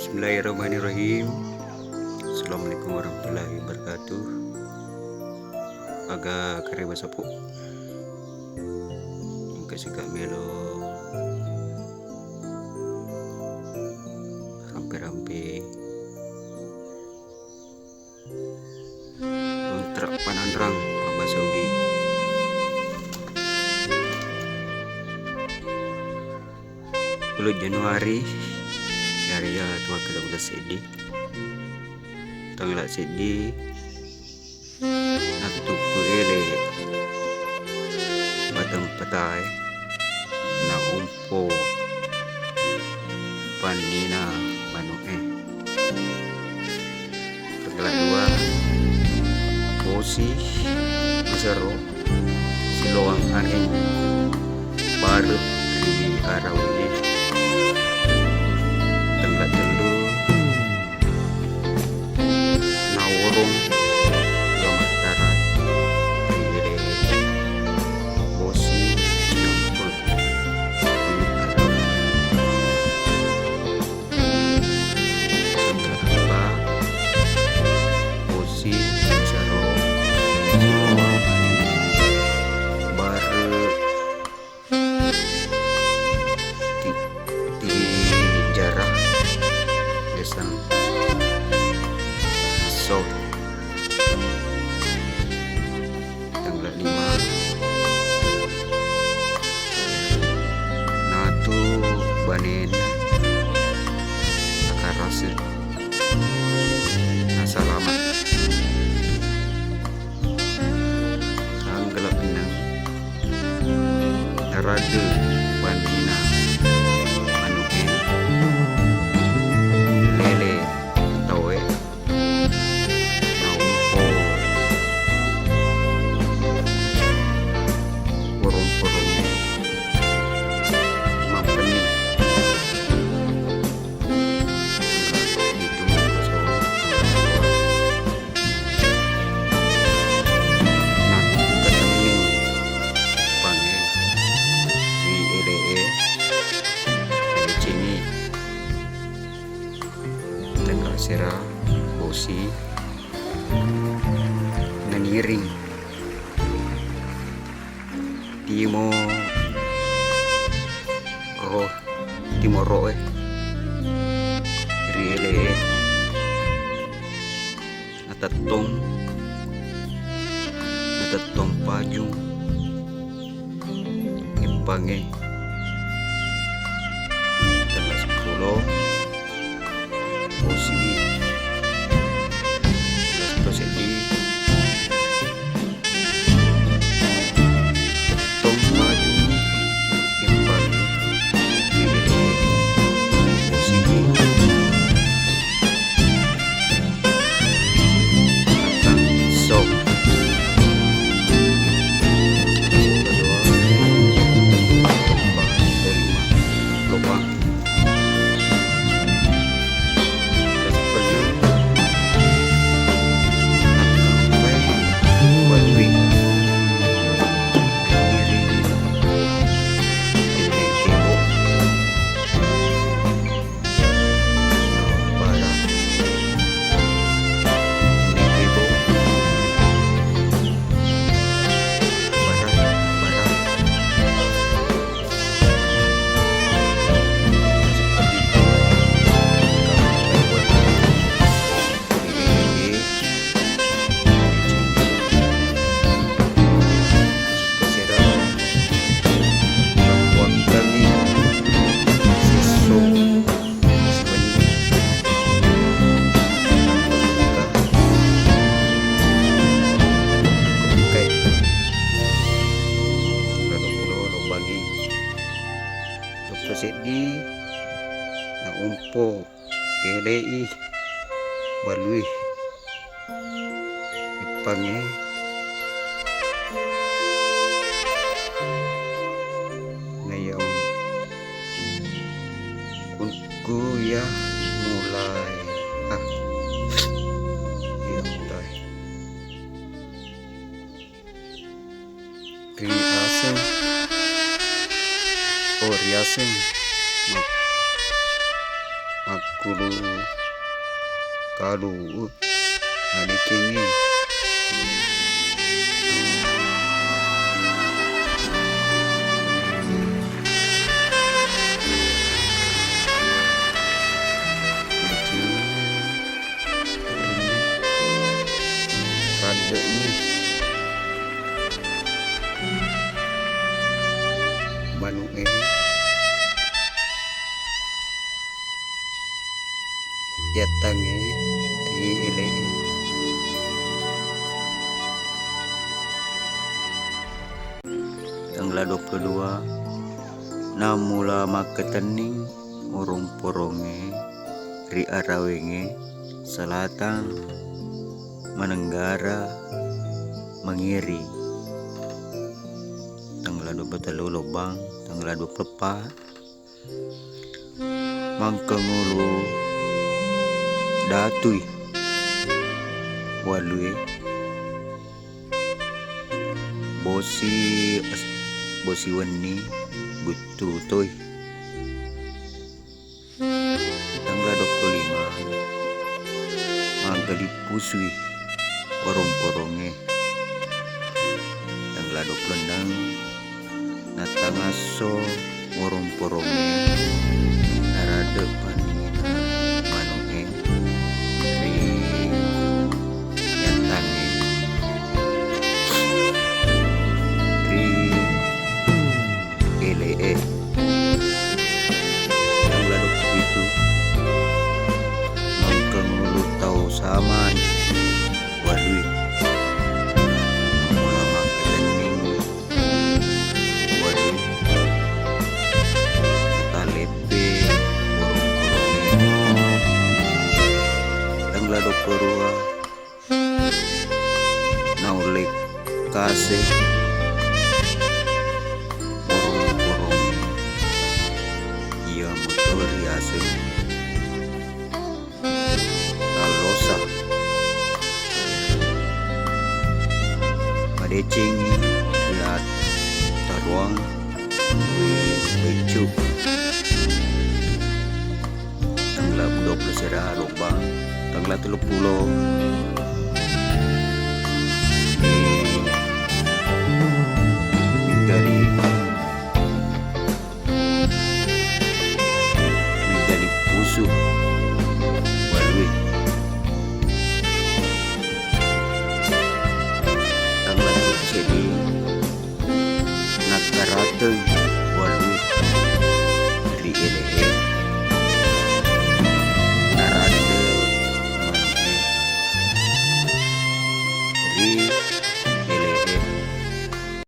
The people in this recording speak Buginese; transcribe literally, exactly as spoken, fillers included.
Bismillahirrahmanirrahim. Assalamualaikum warahmatullahi wabarakatuh. Aga kareba sapu. Engka sika melo rampe-rampe. Kontrak pananrang mabbasa Ugi. Puleng Januari, yariya tuakkeda uleng seddi. Tanggal seddi, nattukku ele batang petae, na umpo pannina manu'e. Tanggal dua, bosi masero siloang angeng bareng ri arawini. Tanggal tellu, naworong Gamattara ri ele bosi campur ri arawini. Bosi masero bare ti-, ti jara desang so. Tanggal lima, natu banena akarase nasalama. Tanggal enneng, naradu banena anuke lele taue. Naumpo porong-porong mappenni. Itu makoso. Nah, ketenning pange ri ele'e, elecengi. Tengka sera bosi naniring timo ro, timo roe ri ele'e. Natettong, natettong pajung eppangnge. Tanggal seppulo, bosiwi. Tanggal seddi, tettong pajung eppangnge. Bosiwi. Seddi na umpo ele'i balui eppangnge naiya kun-, kuya mulai, ah, iya mulai. Riaseng. Oh, riaseng. Ma-, ma-, Kulu kalu, uh, madecengngi. Radde'ni manu'e. Yattangnge ri ele'e. Tanggal dua puluh dua, nammula makkatenning orong-porongnge ri arawengnge, selatang, manenggara, mangiri. Tanggal dua puluh tellu Lobbang, tanggal dua puluh empat, Mangkangulu datui walue, bosi as-, bosi wenni guttu toi. Tanggal dua puluh lima, maggalipusui orong-porongnge. Tanggal dua puluh enam, natangasso orong-porongnge, naradde panina manu'e ri yattangnge, ri ele'e. Tanggal dua puluh pitu, mangkangulu tau samai walui. Mula makkatenning walui, taleppe orong-porongnge. Tanggal dua puluh dua, naulle kase orong-porongnge, iya muto riaseng tallosa. Madecengngi iya taruang ri beccu. Tanggal dua puluh sera Lobbang, tanggal tellu puluh, eh, dari Mega Lipusu walui. Tanggal seddi, nakkarateng walui ri ele'e. Naradde manu'e ri